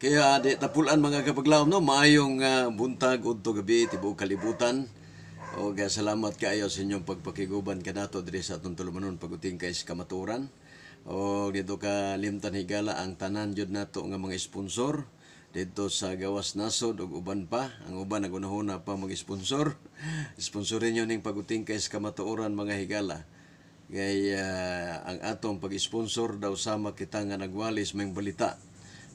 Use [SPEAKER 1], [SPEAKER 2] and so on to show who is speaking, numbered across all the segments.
[SPEAKER 1] Kaya di tapulan, mga kapaglaom, no, maayong buntag udto gabi tibuok kalibutan. O salamat kaayo sa inyong pagpakiguban kanato diri sa atong tulumanon pag-utingkay sa kamatuoran. O dito ka limtan, higala, ang tanan jud nato nga mga sponsor dito sa gawas nasod ug uban pa. Ang uban nagunahuna pa mag-sponsor. Sponsorin niyo ning pag-utingkay sa kamatuoran, mga higala. Kay ang atong pag-sponsor daw sama kita nga nagwalis may balita.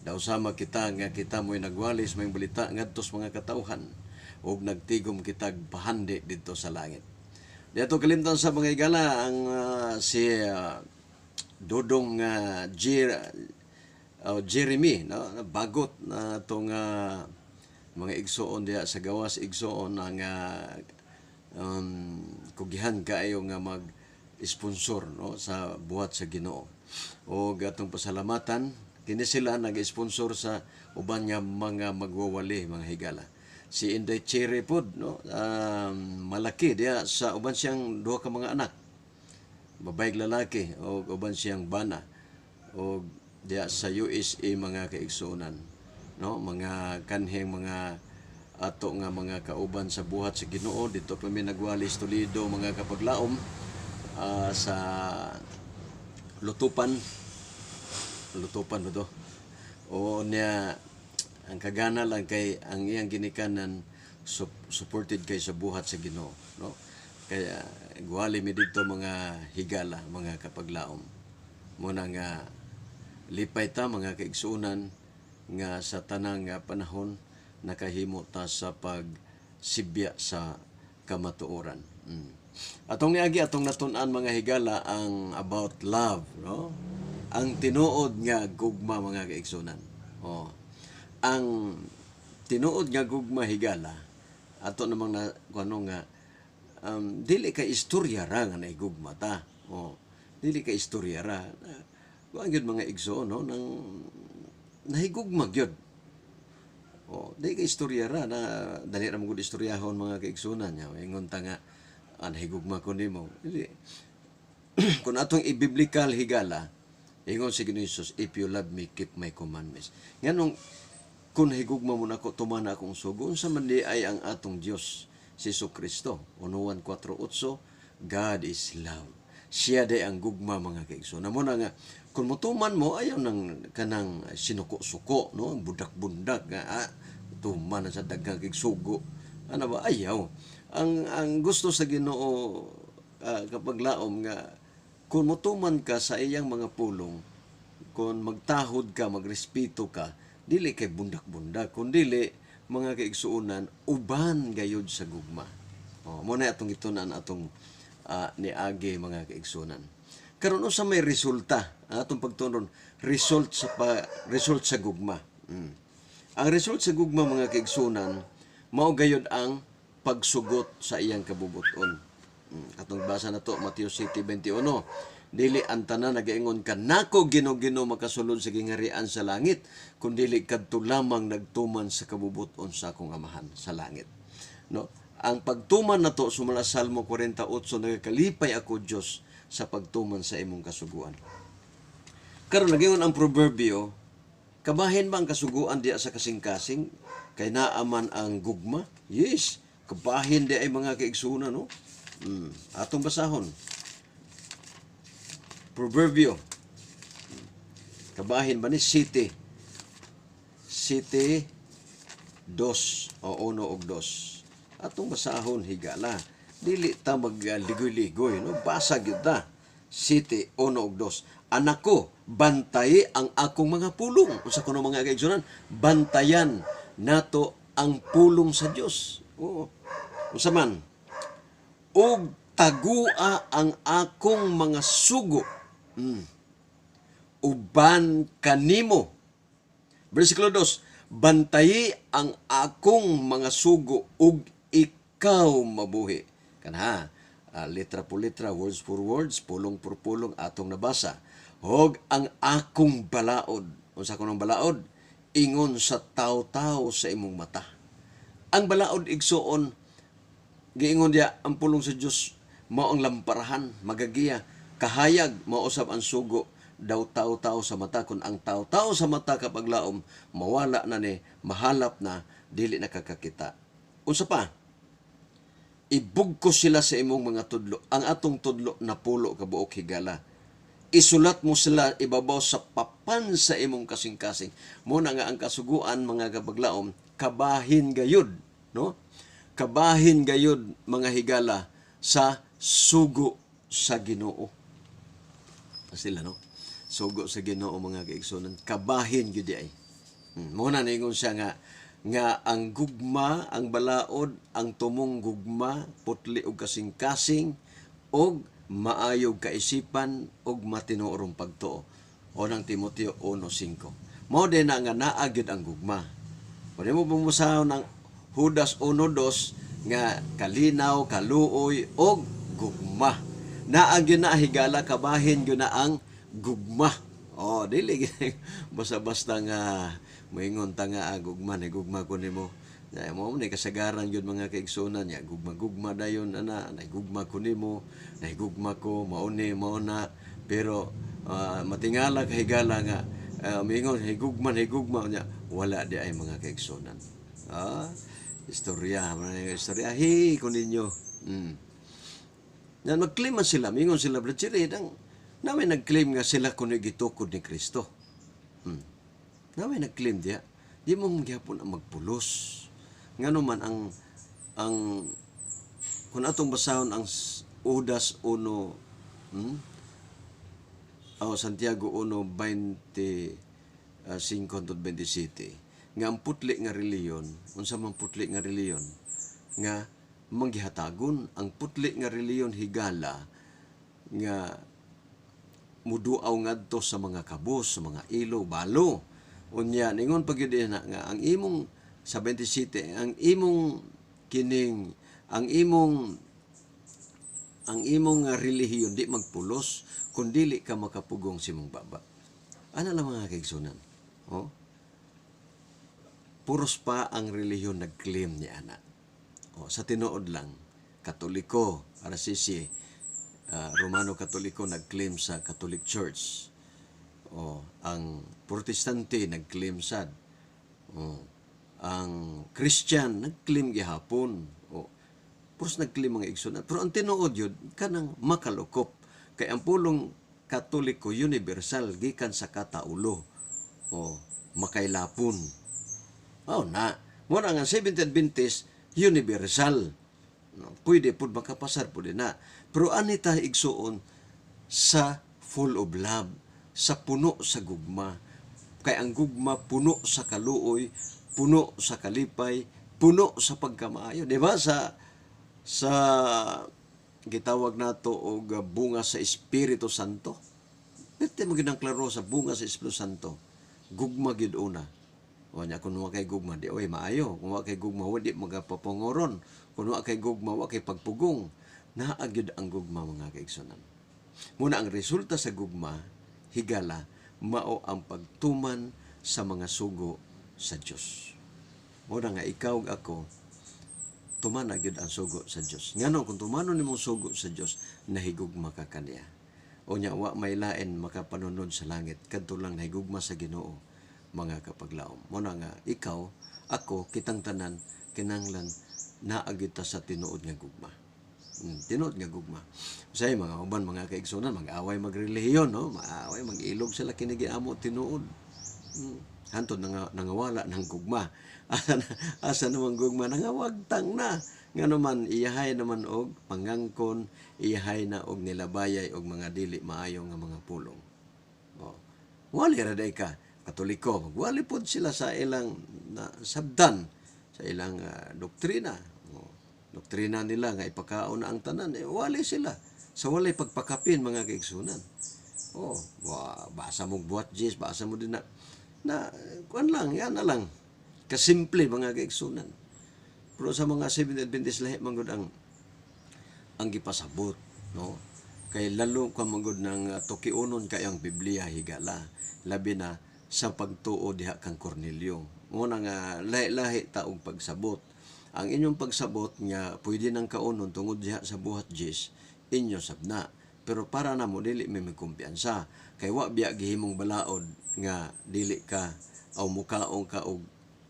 [SPEAKER 1] Daw sama kita nga kita mo'y nagwalis may balita ngadto sa mga katawhan ug nagtigom kitag pahandi didto sa langit. Dito kalimtan sa mga higala ang si Dodong Jeremy, no, bagot na atong mga igsoon diha sa gawas, igsoon ang kugihan kaayo nga mag sponsor, no, sa buhat sa Ginoo. O atong pasalamatan kini sila nag-sponsor sa uban nga mga magwawali, mga higala. Si Inday Cherry pod, no, malaki diha sa uban siyang duha ka mga anak, babae, lalaki, o uban siyang bana o diha sa USA, mga kaigsuonan, no, mga kanhing mga ato nga mga kauban sa buhat sa Ginoo. Dito pa mi nagwalis Toledo, mga kapaglaom, sa Lutupan. Lutupan ba to? O niya ang kagana lang kay ang iyang ginikanan supported kay sa buhat sa Ginoo, no? Kaya gwali mi didto, mga higala, mga kapaglaom. Muna nga lipay ta, mga kaigsuonan, nga sa tanang nga panahon nakahimo ta sa pagsibya sa kamatuoran. Atong niagi, atong natun-an, mga higala, ang about love, no? Ang tinuod nga gugma, mga kaigsuonan. Oh. Ang tinuod nga gugma, higala, ato namang na kuno nga dili kay istorya ra nga naigugma ta. Oh. Dili kay istorya ra. Kuan gyud, mga igsoon, no, nang nahigugma gyud. Oh, di kay istorya ra na dali ra man gud istoryahon, mga kaigsuonan niya. Ingon ta nga nahigugma ko nimo. Dili. Kung atong i-biblical, higala, ingon si Ginoo Jesus, "If you love me, keep my commandments." Nganong kung higugma mo nako, tumana akong sugo? Unsa man di ay ang atong Dios, si Jesu Kristo? 1 4:8, God is love. Siya day ang gugma, mga kaigsoon. Mao na nga kung motuman mo, ayaw nang kanang sinuko-suko, no, bundak-bundak nga tuman na sa daghang kig sugo. Ano ba, ayaw. Ang gusto sa Ginoo, kapaglaom, nga kung motuman ka sa iyang mga pulong, kung magtahod ka, magrespeto ka, dili kay bundak-bundak, kun dili, mga kaigsuonan, uban gayud sa gugma. Oh, mo na atong gitun-an atong niagi, mga kaigsuonan. Karon, unsa may resulta ang atong pagtuon, result sa gugma? Ang result sa gugma, mga kaigsuonan, mao gayud ang pagsugot sa iyang kabubuton. Atong basa na to, Mateo 7:21. "Dili ang tanan nagaingon kanako, 'Ginoo, Ginoo,' makasulod sa gingarian sa langit, kundi kadto lamang nagtuman sa kabubuton sa akong Amahan sa langit." No? Ang pagtuman nato sumala Salmo 48, "Nagakalipay ako, Dios, sa pagtuman sa imong kasuguan." Karon nagingon ang proverbio, kabahin ba ang kasuguan diya sa kasing-kasing kay naa man ang gugma? Yes, kabahin di ay, mga kaigsuonan, no? Atong basahon. Proverbio. Kabahin ba ni siyete? Siyete dos o uno og dos. Atong basahon, higala. Dili ta magligoy-ligoy, no? Basa gyud ta. 7:1 ug 2. "Anak ko, bantayi ang akong mga pulong." Unsa kuno, mga kaigsuonan? Bantayan nato ang pulong sa Dios. Oo. Unsa man? "Ug tagua ang akong mga sugo. Uban kanimo." Versikulo 2, "Bantayi ang akong mga sugo ug ikaw mabuhi." Kanha, letra por letra, words for words, pulong por pulong atong nabasa. "Ug ang akong balaod." Unsa kunong balaod? "Ingon sa taw-taw sa imong mata." Ang balaod, igsuon, giingon diya ang pulong sa Dios, mao ang lamparahan, magagiya, kahayag, mao usab ang sugo daw tao-tao sa mata. Kung ang tao-tao sa mata kapaglaom mawala na ni, mahalap na, dili na kakakita. Unsa pa? Ibugkos sila sa imong mga tudlo. Ang atong tudlo 10 ka buok, higala. Isulat mo sila ibabaw sa papan sa imong kasing-kasing. Mo na nga ang kasuguan, mga kapaglaom, kabahin gayud, no? Kabahin gayud, mga higala, sa sugo sa Ginoo. Sila, no? Sugo sa Ginoo, mga kaigsunan, kabahin gyud ay. Mo na ningon siya nga nga ang gugma, ang balaod, ang tumong gugma, putli og kasing-kasing, og maayog kaisipan, og matinuorong pagtuo. O ng Timoteo 1:5. Mao din na nga naa gyud ang gugma. Kung mo bumusahon ang Judas 1:2 nga kalinaw, kaluoy, og gugma. Naa gyud na, higala, kabahin gyud na ang gugma. Oh, dili basta-basta nga moingon ta nga gugma ni gugma ko nimo. Ya, mo ni kasagaran gyud, mga kaigsunan ya, gugma-gugma dayon ana, nay gugma ko nimo, nay gugma ko mauni mao na, pero matingala ka, higala, nga moingon higugma higugma nya wala di ay, mga kaigsunan. Istorya, mga istorya hi ko ninyo. Yan, mag-claim man sila, mingon sila, Brother Jerry, ang namin nag-claim nga sila kuno gitukod ni Kristo. Namin nag-claim diya. Di mo gihapon ang magpulos. Ngano man ang kung atong basahon ang Judas 1, Oh, Santiago 1:25 27 nga ang putli nga reliyon, unsa man putli nga reliyon nga manggihatagon? Ang putli nga reliyon, higala, nga muduaw ngadto sa mga kabus, sa mga ilo, balo. Unya ningon pa gyud na nga ang imong sa 27, ang imong kining ang imong nga relihiyon di magpulos kung dili ka makapugong sa imong baba. Ana lang, mga kaigsunan. Oh? Puros pa ang relihiyon nag-claim ni ana. Oh, sa tinuod lang, Katoliko, RCC, Romano Katoliko nag-claim sa Catholic Church. Oh, ang Protestante nag-claim sad. Oh, ang Christian nag-claim gihapon. Oh, puros nag-claim, mga igsoon. Pero ang tinuod yun, kanang makalukop. Kay ang pulong Katoliko universal gikan sa kataulo. Oh, makailapon. Oh, na. Muna nga Seventh Adventist universal. No, pwede pud makapasar pud na. Pero anita igsuon sa full of love, sa puno sa gugma. Kay ang gugma puno sa kaluoy, puno sa kalipay, puno sa pagkamaayo. Di ba sa gitawag nato og bunga sa Espiritu Santo? Pwede mo gyud ang klaro sa bunga sa Espiritu Santo. Gugma gyud una. O nya kung wa kay gugma, di oy maayo. Kung wa kay gugma, wa di magapapangoron. Kung wa kay gugma, wa kay pagpugong. Naa gyud ang gugma, mga kaigsunan. Muna ang resulta sa gugma, higala, mao ang pagtuman sa mga sugo sa Dios. Muna nga ikaw ug ako, tuman na gyud ang sugo sa Dios. Ngano kung tumanon nimong sugo sa Dios, nahigugma ka kaniya. O nya wa may lain makapanunod sa langit kadto lang nahigugma sa Ginoo, mga kapaglaom. Muna nga ikaw, ako, kitang tanan kinahanglan naa gyud ta sa tinuod nga gugma. Tinuod nga gugma. Usay mga uban, mga kaigsunan, mag-away magrelihiyon, no? Maaway, mag-ilog sila kini giamo tinuod. Hantod nangawala ng gugma. Asa naman gugma? Nangawagtang na. Nga naman iyahay naman og pangangkon, iyahay na og nilabayay og mga dili maayo nga mga pulong. Oh. Wali ra day ka Katoliko, magwali pod sila sa ilang na, sabdan, sa ilang doktrina. Oh. Doktrina nila nga ipakaon na ang tanan, eh, wali sila. Sa walay pagpakapin, mga kaigsunan. Oh, wa, basa mo buhat Jis, basa mo din na na kuan lang, yan na lang. Kasimple, mga kaigsunan. Pero sa mga Seventh Adventist, lahi man gud ang gipasabot, no? Kay lalo ka man gud ng tukiunon kay ang Biblia, higala, labi na sa pagtuo diha kang Cornelio. Mo na nga lahi-lahi ta og pagsabot. Ang inyong pagsabot nga pwede nang kaunon tungod diha sa buhat Jis, inyo sabna. Pero para namo dili may kumpiyansa. Kay wa biya gihimong balaod nga dili ka aw mukaon ka og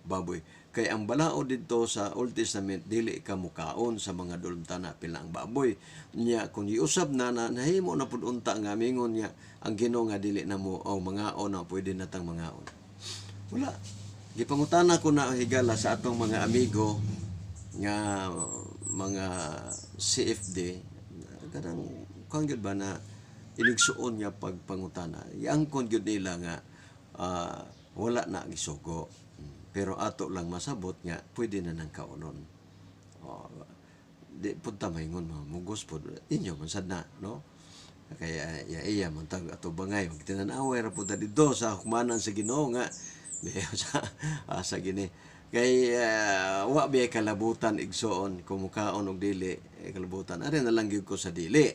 [SPEAKER 1] baboy. Kay ang balaod didto sa Old Testament, dili ka mukaon sa mga dulumtana pila ang baboy. Nya kung giusab na, na nahimo na pud unta nga mingon nga ang Ginoo nga dili na mo aw mangaon na, pwede na tang mangaon. Wala. Gipangutana ko na, higala, sa atong mga amigo nga mga CFD, kanang kuan gyud ba na inigsuon nga pagpangutana. Iangkon gyud nila nga wala na gisugo. Pero ato lang masabot nga pwede na nang kaonon. Oh, di pud ta maingon mugos pud inyo man sad na, no? Kaya iya iya man tag ato bangay magtinanaway ra pud ta didto sa hukmanan sa Ginoo nga sa asa gini kay wa biya kalabutan, igsoon, kung mukaon og dili eh, kalabutan ari na lang gyud ko sa dili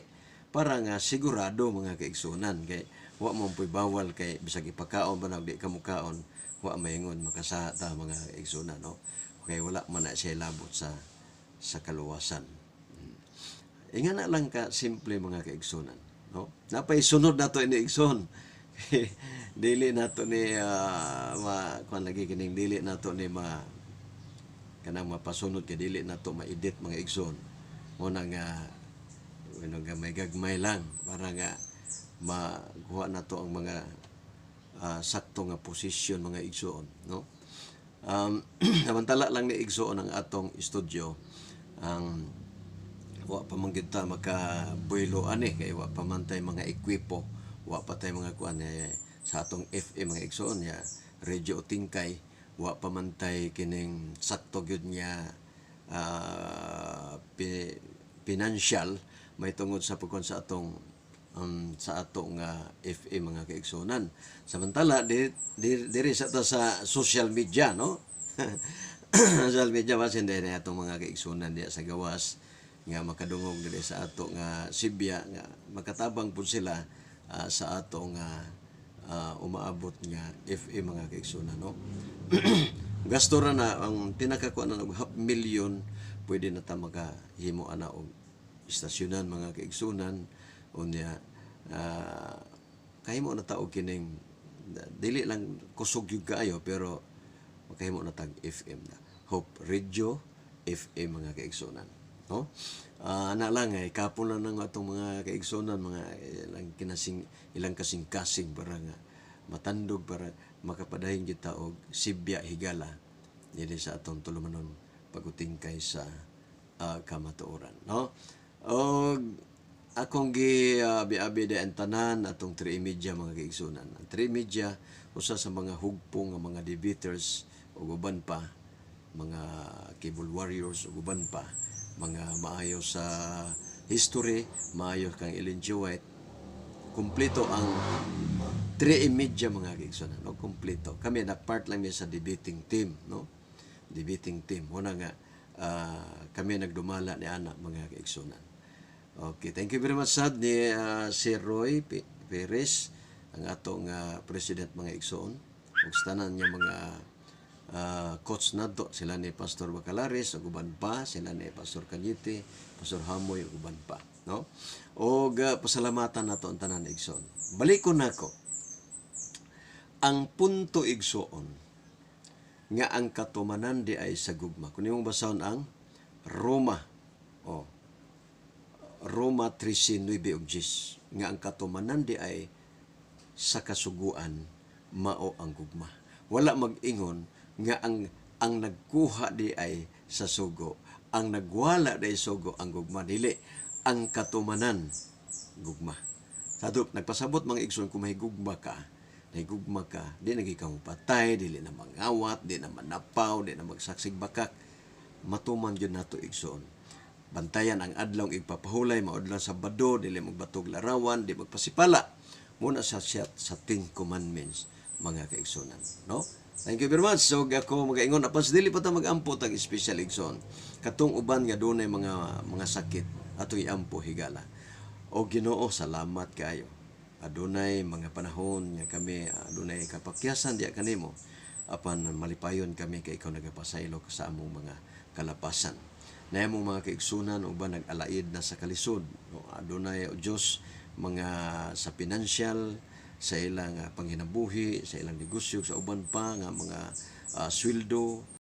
[SPEAKER 1] para nga sigurado, mga kaigsuonan, kay wa mo puy bawal, kay bisag ipakaon ba na og di ka mukaon, wa maingon makasala ta, mga kaigsuonan, no? Kay wala man na siya labot sa kaluwasan. Ingana lang ka simple, mga kaigsunan, no? Napay sunod nato ini, igsoon. Dili nato ni ma kuan lagi kining dili nato ni ma kanang mapasunod kay dili nato ma-edit, mga igsoon. Mo na nga ano nga may gagmay lang para nga makuha nato ang mga sakto nga posisyon, mga igsoon, no? Samantala lang ni, igsoon, ang atong studio ang wa pa man gyud ta makabuelo ani kay wa pa man tay mga ekwipo, wa pa tay mga kuan eh, sa atong FM, mga igsoon ya, Radio Tingkay, wa pa man tay kining sakto gyud nga financial may tungod sa pagkuan sa atong sa atong FM, mga kaigsuonan. Samantala di, di diri sa ta sa social media, no? Social media basin din atong mga kaigsuonan diya sa gawas nga makadungog diri sa ato nga Sibya nga makatabang pud sila sa ato nga umaabot nga FM, mga kaigsuonan, no? Gasto ra na ang pinakakuan na og half million, pwede na ta makahimo ana og istasyonan, mga kaigsuonan. Unya kahimo na ta og kining dili lang kusog gyud kaayo pero makahimo na tag FM na Hope Radio FM, mga kaigsuonan, no? Ana lang ay kapon lang ng atong mga kaigsuonan, mga ilang kinasing ilang kasing-kasing para nga matandog para makapadayon kita og Sibya, higala, dili sa atong tulumanon pag-utingkay sa kamatuoran, no? Og akong gi abi-abi di ang tanan atong 3 Media, mga kaigsuonan. Ang 3 Media usa sa mga hugpong nga mga debaters ug uban pa mga cable warriors ug uban pa mga maayo sa history, maayo kang Ellen G. White. Kumpleto ang 3 Media, mga kaigsuonan, no? Kumpleto. Kami na part lang mi sa debating team, no? Debating team. Muna nga kami nagdumala ni ana, mga kaigsuonan. Okay, thank you very much sad ni Sir Roy Perez, ang atong president, mga igsoon. Ug sa tanan niya mga coach nato, sila ni Pastor Bacalares ug uban pa, sila ni Pastor Cañete, Pastor Hamoy ug uban pa, no? Og pasalamatan nato ang tanan, igsoon. Balikon nako ang punto, igsoon, nga ang katumanan di ay sa gugma. Kung imong basahon ang Roma, oh, Roma 13:9 ug 10, nga ang katumanan di ay sa kasuguan mao ang gugma. Wala mag-ingon nga ang nagkuha di ay sa sugo, ang nagwala di ay sugo ang gugma, dili, ang katumanan gugma. Sadto nagpasabot, mga igsoon, kung mahigugma ka, nahigugma ka, di na ka patay, dili na mangawat, di na manapaw, di na magsaksig bakak. Matuman gyud nato, igsoon. Bantayan ang adlaw igpapahulay, maudlang Sabado, dili magbatog larawan, di magpasipala. Muna sa siya sa Ten Commandments, mga kaigsunan, no? Thank you very much. So ako magaingon apan sa dili pa ta mag-ampo tag special, igsoon. Katong uban nga dunay mga sakit, atong iampo, higala. O Ginoo, salamat kaayo. Adunay mga panahon nga kami adunay kapakyasan diya kanimo. Apan malipayon kami kay ikaw nagapasaylo sa among mga kalapasan. Na among mga kaigsunan uban nag-alaid na sa kalisod. No, adunay, o Dios, mga sa financial sa ilang panginabuhi, sa ilang negosyo, sa uban pa nga mga sweldo.